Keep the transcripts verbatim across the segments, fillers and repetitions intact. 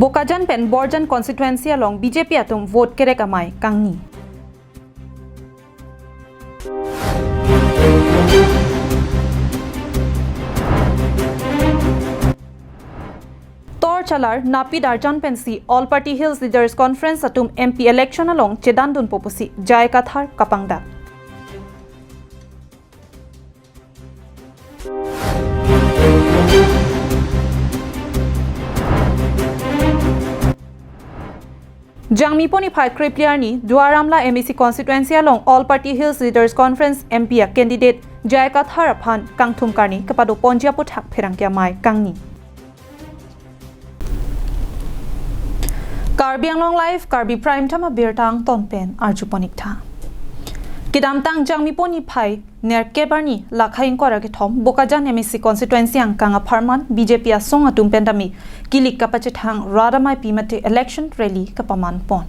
Bokajan pen Borjan constituency along B J P atum vote kerek amei kangni. Tor chalar napit arjan pensi All Party Hills Leaders Conference atum M P election along chedandunpo pusi J I Kathar kapangdak. Jangmipo niphai krepli arni Duar Amla M A C constituency along All Party Hills Leaders Conference M P a candidate J I Kathar aphan kangthum karni kepadoponji aphuthak pherangke amei kangni. Karbi Anglong Live, Karbi Prime Time abirta angton pen arjupon iktha. Kedamtang Jangmipo niphai nerkep arni Lakha ingkoi ra kethom Bokajan M A C constituency angkang apharman B J P asong atum pen dami kilik kapachethang rat ameipi mate election rally kapamanpon.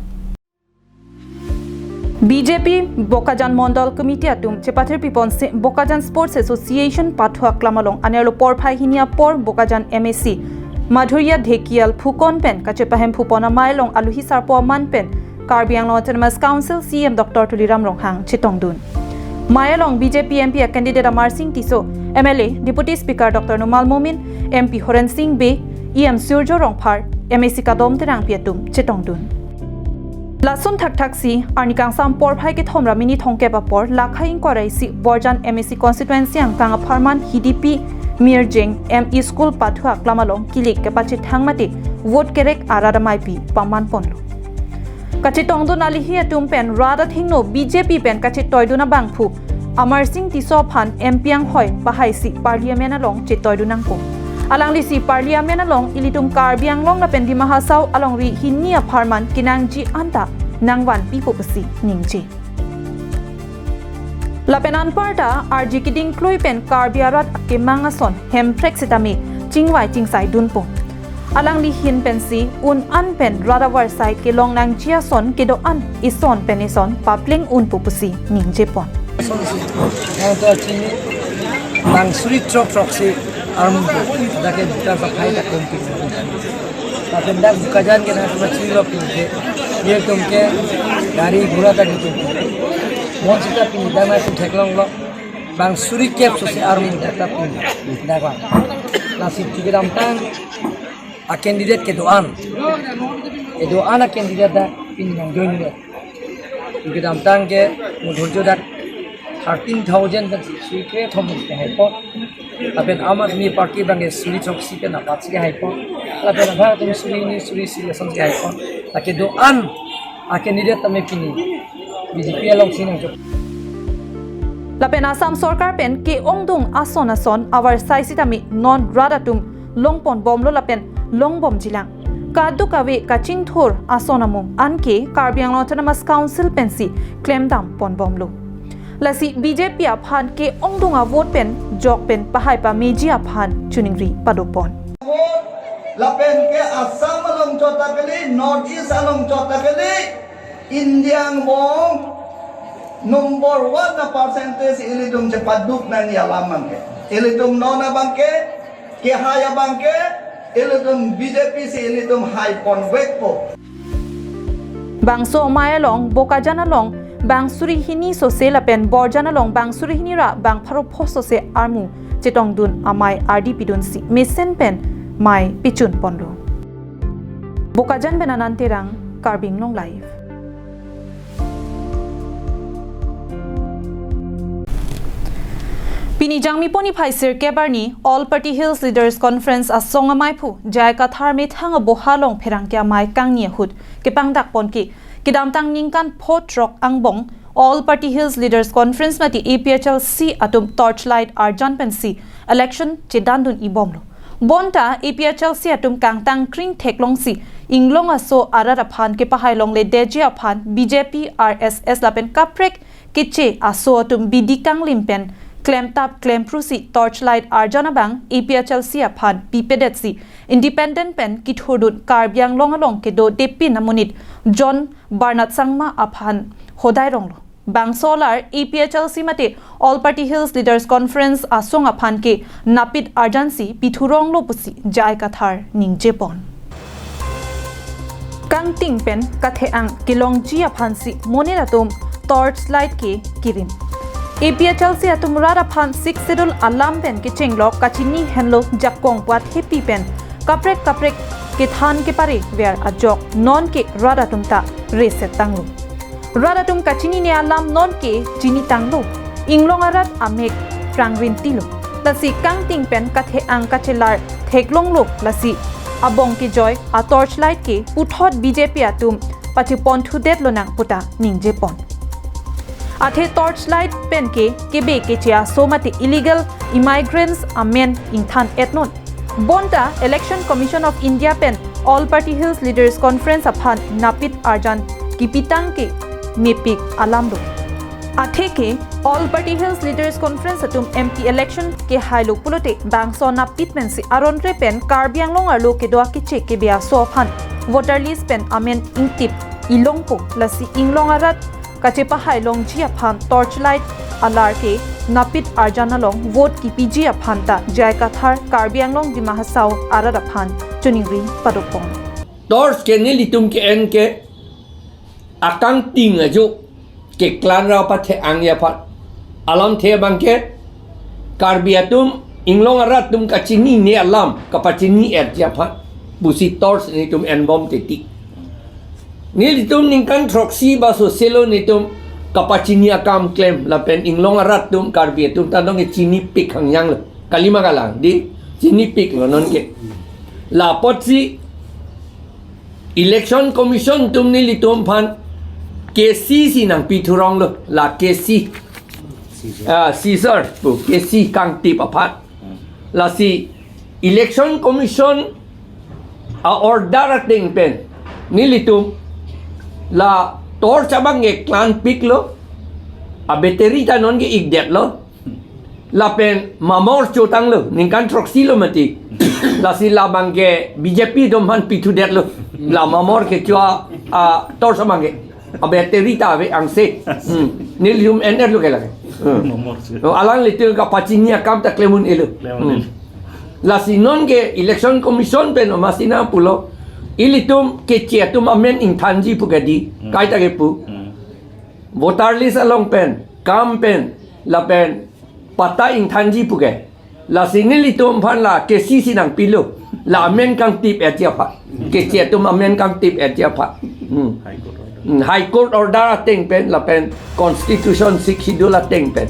B J P Bokajan Mondol Committee atum chepathirpiponsi Bokajan Sports Association pathu aklam along anerlo porphai hini apor Bokajan M A C Madhurya Dhekial phukon pen kachepahemphupon amei along aluhi sarpo aman pen Karbi Anglong Autonomous Council C E M Doctor Tuliram Ronghang chetongdun. Mei along B J P M P a candidate Amarsing Tisso, M L A, Deputy Speaker Doctor Numal Momin, M P Horen Sing Bey, E M Surjya Rongphar, M A C Kadom Terangpi atum chetongdun. Lason thakthaksi arni kangsam porphai kethom ra minit thomkep apor Lakha ingkoi ra isi Borjan M A C constituency angkang apharman Hidipi Mirjeng M E School pathu aklam along kilik kapachethang mate vote kerek arat ameipi pamanponlo. Kachetongdun alihi atum pen rat athengno B J P pen kachetoidun abangphu Amarsing Tisso aphan M P anghoi pahaisi Parliament along chetoidun nangpo. Alanglisi Parliament along ilitum Karbi Anglong lapen Dima Hasao alongri hini apharman kenangji anta nangvanpipo pusi ningje. Lapen anparta arji keding klui pen Karbi arat kemang ason hemprek sitame chingvai chingsaidunpo. Alangli ahin pensi un an pen rat avarsai kelong nangji ason kedo-an ison pen ison papleng unpo pusi ningjepon. Yang to chini bang suri trok trok si arm dake buka pakai tak kompik. Tapi dak Bokajan ke nang sama chini lo pinje. Ye tum ke gari gura tak gitu. Mon sita pinje dama tum theklonglo. Bang suri kep so si arm dak ta pinje. Dak bang. Lasi kedamtang a candidate kedo-an. Kedo-an a candidate dak pinje nangjoin lo. Kedamtang ke Madhurya dak thirteen thousand pen suri krethom ke haipon. Lapen Aam Aadmi Party abang ke suri throksi pen apatsi haipon. Lapen abang atum suri hini suri isi asonsi haipon. Lake do-an a candidate tame pini B J P alongsi nangchok. Lapen Assam Sorkar pen ke-ongdung ason ason avarsai sitame non rat atum longponbomlo lapen longbomjilang. Kadokave kachingthur ason amung anke Karbi Anglong Autonomous Council pensi klemdamponbomlo. Lasi B J P aphan ke-ongdung avote pen jok pen pahai pameji aphan choningri padopon. Lapen ke Assam along chot ta kali, North East along chot ta kali, India angbong number one na percentage ilitum chepaduk nangji alam abangke. Ilitum non abangke, kehai abangke, ilitum B J P si ilitum haiponvekpo. Bangso amei along, Bokajan along, bang suri hini sose lapen Borjan along, bang suri hini ra, bang pharo pho sose armu chetongdun amei ardi pidunsi mesen pen mei pichunponlo. Bokajan pen Anand Terang, Karbi Anglong Live. Pini Jangmipo niphai sirkep arni All Party Hills Leaders Conference asong ameiphu J I Kathar methang aboha along pherangke amei kangni ahut kepangdakpon ke kedamtang ningkan pho throk angbong All Party Hills Leaders Conference mate A P H L C atum torchlight arjan pensi election chedandun-ibomlo. Bonta A P H L C atum kangtang kring theklongsi inglong aso arat aphan kepahai longledeji aphan B J P, R S S lapen kaprek keche aso atum bidi kanglim pen klemtap klemprusi torchlight arjan abang A P H L C aphan pipedetsi independent pen kithurdun Karbi Anglong along kedodepin amonit John Bernard Sangma aphan hodai ronglo. Bangso alar A P H L C mate All Party Hills Leaders Conference asong aphan ke napit arjansi pithuronglo pusi J I Kathar ningjepon. Kangting pen kathe-ang kelongji aphansi monit atum torch light ke kirim. A P H L C atum rat aphan Sixth Schedule alam pen kechenglok kachini henlo jakong pu athepi pen kaprek kaprek kethan keparever ajok nonke rat atum ta reset tanglo. Rat atum kachinine alam nonke chini tanglo. Inglong arat amek prangrin tilo. Lasi kangting pen kathe-ang kachelar theklonglo, lasi abong kejoi a torch light ke puthot B J P atum pacheponthudet lonang puta ningjepon. Athe torch light pen ke kebe keche aso mate illegal immigrants amen ingthan etnon. Bonta Election Commission of India pen All Party Hills Leaders Conference aphan napit arjan kipitang ke mepik alam do. Atheke All Party Hills Leaders Conference atum M P election kehailo pulote bangso napit pensi aron re pen Karbi Anglong arlo kedo akeche kebe aso aphan voter list pen amen ingtip ilongpo, lasi inglong arat kachepahai longji aphan torch light alar ke napit arjan along vote kipiji aphan ta J I Kathar Karbi Anglong Dima Hasao arat aphan choningri padopon. Torch ke nelitum ke-en ke akangting ajo keklang ra pathe-ang aphan. Alamthe abangke Karbi atum inglong arat atum kachinine alam kapachini-etji aphan pusi torch nelitum enbom titi. Nelitum ningkan throksi ba soselo nelitum kapachini akam klem lapen inglong arat atum Karbi atum ta nong chinipik hangyang lo. Kalima kalang di chinipik lo nonke. Lapotsi Election Commission atum nelitum aphan K C si nangpi thurong lo, la K C. Ah, seizure pu K C kangtip aphan. Lasi Election Commission a-order ateng pen nelitum la torch abang ke klang piklo, a-battery ta nonke ikdetlo. Lapen mamor chotanglo, ningkan throksi lo mati. Lasi labang ke B J P atum aphan pithudetlo. La mamor kecho a, a torch abang ke. A-battery ta ave angse. Hmm. Nelitum en-etlo ke lake. Hmm. Mamor cho. Oh, alanglitum kapachini akam ta klem un-elo. Klem un-elo. Hmm. Lasi nonke Election Commission pen omasina pulo. Ilitum keche atum amen ingthanji pu ke di. Hmm. Kaita kepu. Hmm. Voter list along pen, kam pen, lapen patta ingthanji pu ke. Lasi nelitum aphan la K C si nangpilo. La amen kangtip-etji aphan. Keche atum amen kangtip-etji aphan. Hmm. High Court order. Hmm, High Court order ateng pen lapen Constitution Sixth Schedule ateng pen.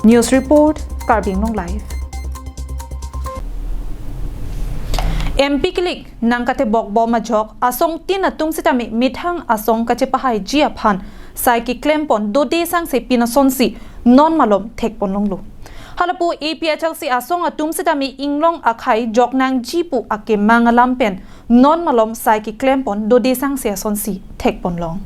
News report, Karbi Anglong Live. M P kilik nangkatebokbom ajok asong tin atum sitame methang asong kachepahaiji aphan sai keklempon dode sangse pin asonsi non malom thekponlonglo. Halapu A P H L C asong atum sitame inglong akhai joknangji pu akemang alam pen non malom sai keklempon dode sangse asonsi thekponlong.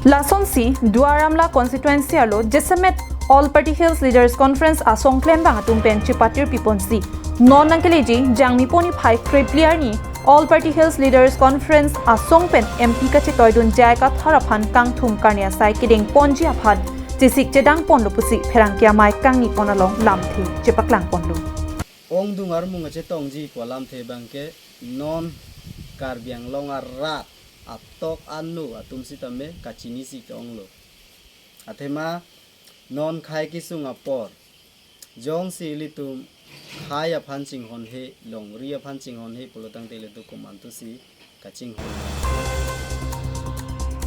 Lasonsi Duar Amla constituency arlo jasemet All Party Hills Leaders Conference asong klembang atum pen chepatir piponsi non nangkeleji Jangmi poni phai krepli arni All Party Hills Leaders Conference asong pen M P kachetoidun J I Kathar aphan kangthum karni asai kedengponji aphan chesik chedangponlo pusi pherangke amei kangnipon along lamthe chepaklangponlo. Ongdung armung achetongji pu alamthe abangke non Karbi Anglong arat atok anu atum sitame kachinisi ke-onglo. Athema non khei kesung apor jongsi ilitum khei aphan chinghonhe, longri aphan chinghonhe pulotangte ilitum komantusi kachinghon.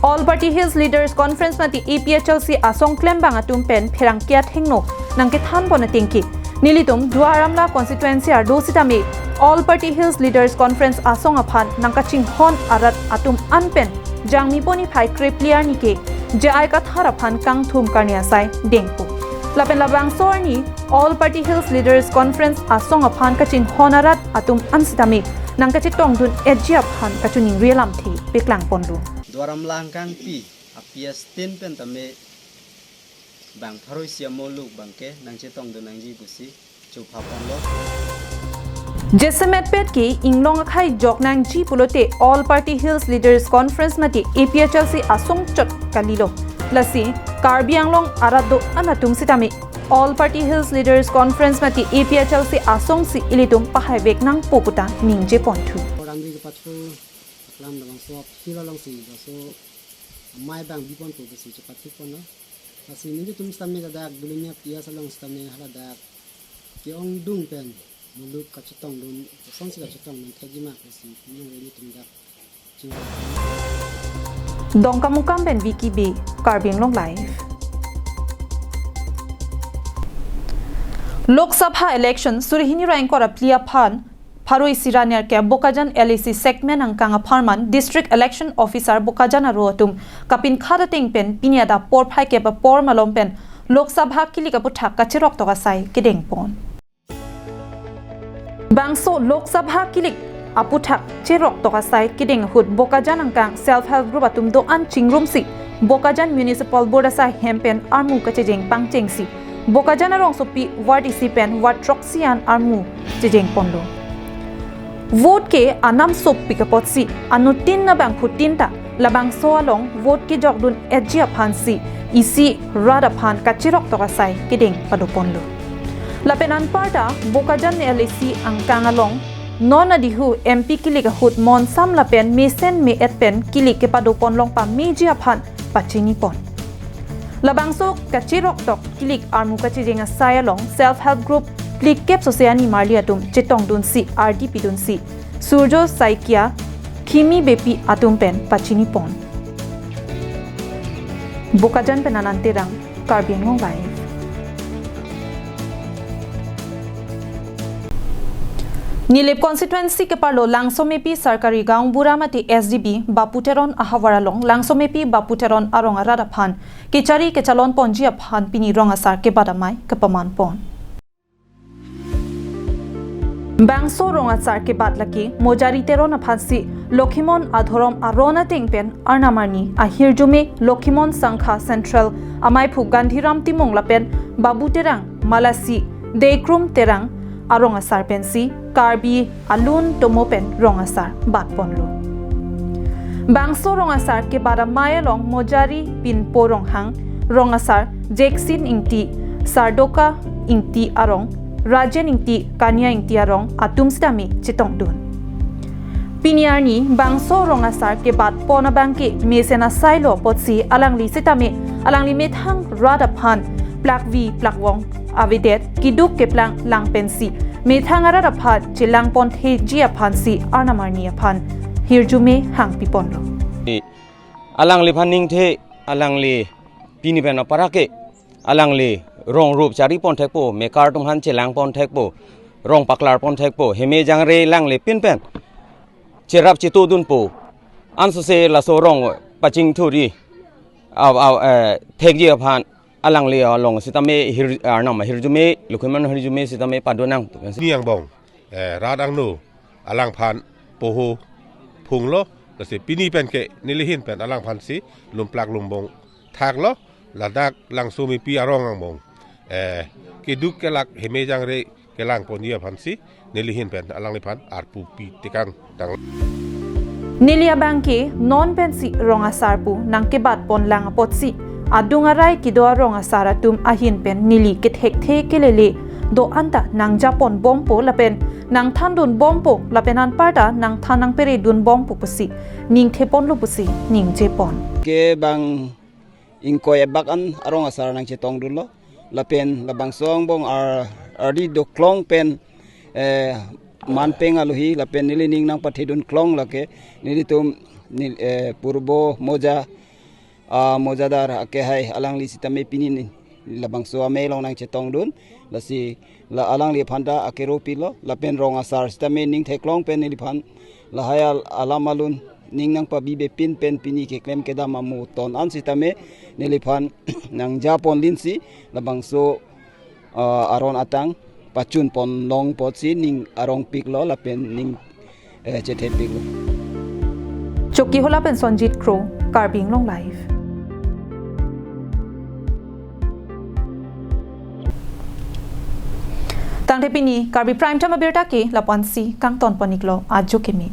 All Party Hills Leaders Conference mati A P H L C asong klembang atum pen pherangke athengno nangkethanpon atengke, nelitum Duar Amla constituency arlo sitame All Party Hills Leaders Conference asong aphan nangkachinghon arat atum an pen Jangmi poni phai krepli arni ke J I Kathar aphan kangthum karni asai dengpo. Lapen labangso arni All Party Hills Leaders Conference asong aphan kachinghon arat atum an sitame nangkachetongdun-etji aphan kachoningri alamthe peklangponlo. Duar Amla angkangpi a-P S tin pen tame bang pharo isi amoluk abangke nangchetongdun nangji pusi chuphaponlo. Jasemetpet ke inglong akhai joknangji pulote All Party Hills Leaders Conference mati A P H L C asong chot kalilo. Lasi Karbi Anglong arat do-an atum sitame All Party Hills Leaders Conference mati A P H L C asongsi ilitum pahaivek nangpo puta ningjeponthu. So, aklam labangso aphi alongsi, laso amei abang biponpo pusi chepathikponlo. Lasi nelitum sitame ladak Belonia P S along sitame haladak ke-ongdung pen muluk kachetongdun, kosonsi kachetongdun thekji ma pusi nelitum dak chingvai. Dongkamukam pen Vicky Bey, Karbi Anglong Live. Lok Sabha election suri hini ra ingkoi ra phli aphan pharo isi ra nerkep Bokajan L A C segment angkang apharman District Election Officer Bokajan aro atum kapinkhat ateng pen pini adap porphai kep apor malom pen Lok Sabha kilik aputhak kacheroktok asai kedengpon. Bangso Lok Sabha kilik aputhak cheroktok asai kedeng ahut Bokajan angkang Self Help Group atum do-an chingrumsi Bokajan Municipal Board asai hem pen armu kachejeng pangchengsi Bokajan arongsopi ward isi pen ward throksi an armu chejengponlo. Vote ke anam sopik apotsi anuttin abangphutin ta labangso along vote kejokdun-etji aphansi isi rat aphan kacheroktok asai kedeng padoponlo. Lapen anparta Bokajan L A C angkang along non adihu M P kilik ahut monsam lapen mesen me-et pen kilik kepadoponlong pameji aphan pachinipon. Labangso kacheroktok kilik armu kachejeng asai along Self Help Group phlikep sose ani marli atum chetongdunsi ardi pidunsi Surjo Saikia, Khimi Beypi atum pen pachinipon. Bokajan pen Anand Terang, Karbi Anglong Live. Nilip constituency keparlo Langsomepi Sarkari Gaon Bura mate S D B Bapu Teron ahavar along Langsomepi Bapu Teron arong arat aphan kechari kechalonponji aphan pini rong asar kebat amei kepamanpon. Bangso rong asar kebat lake Mojari Teron aphansi Lokhimon adhorom aron ateng pen arnam arni ahirjume Lokhimon Sangha Central amaiphu Gandhiram Timung lapen Babu Terang Malasi Deikrum Terang arong asar pensi Karbi alun tomo pen rong asar batponlo. Bangso rong asar kebat amei along Mojari Pinpo Ronghang, rong asar Jeksin Ingti, Sardoka Ingti arong, Rajen Ingti, Kania Ingti arong atum sitame chetongdun. Pini arni bangso rong asar kebatpon abangke mesen asailo apotsi alangli sitame alangli methang rat aphan plakvi plakvong avedet keduk keplang lang pensi methang arat aphan chelangponthekji aphansi arnam arni aphan hirjume hangpiponlo. Alangliphan ningthe, alangli pini pen aparake alangli rong rup chariponthekpo, mekar atum aphan chelangponthekpo, rong paklarponthekpo, heme jangre alanglipin pen cherap chetodunpo, ansose laso rong pachingthuri, a, a, eh, thekji aphan alangli along sitame hir, arnam ahirjume, Lokhimon ahirjume sitame padonang. Ni angbong, eh, rat angno alangphan poho phunglo, lasi pini penke nelihin pen alangphansi lumplak lumbong thaklo, ladak Langsomepi arong angbong, eh, keduk kelak heme jangre kelangponji aphansi nelihin pen alangliphan arpu pitekang tang. Neli abangke non pensi rong asar pu nangkebatponlang apotsi adung arai kedo arong asar atum ahin pen neli kethekthe kelele do-an ta nangjaponbompo lapen nangthandunbompo lapen anparta nangthan nangperedunbompo pusi ningtheponlo pusi ningjepon. Ke bang ingkoi abak an arong asar nangchetongdunlo. Lapen labangso angbong ar, ardi doklong pen, eh, manpeng alohi lapen neli ning nangpathedunklong lake nelitum nel, eh, purbo moja, ah, mojadar akehai alangli sitame pini ni labangso amei along nangchetongdun. Lasi la alangliphan ta akero pilo lapen rong asar sitame ning theklong pen neliphan lahai al, alam alun ning nangpabibepin pen pini keklem kedam amu ton an sitame neliphan nangjaponlinsi labangso, ah, aron atang pachunponlong apotsi ning arongpiklo lapen ning, eh, chethepiklo. Chokihola pen Sonjit Kro, Karbi Anglong Live. Tangte pini Karbi Prime Time abirta ke lapu-ansi kangtonpon-iklo, ajo keme.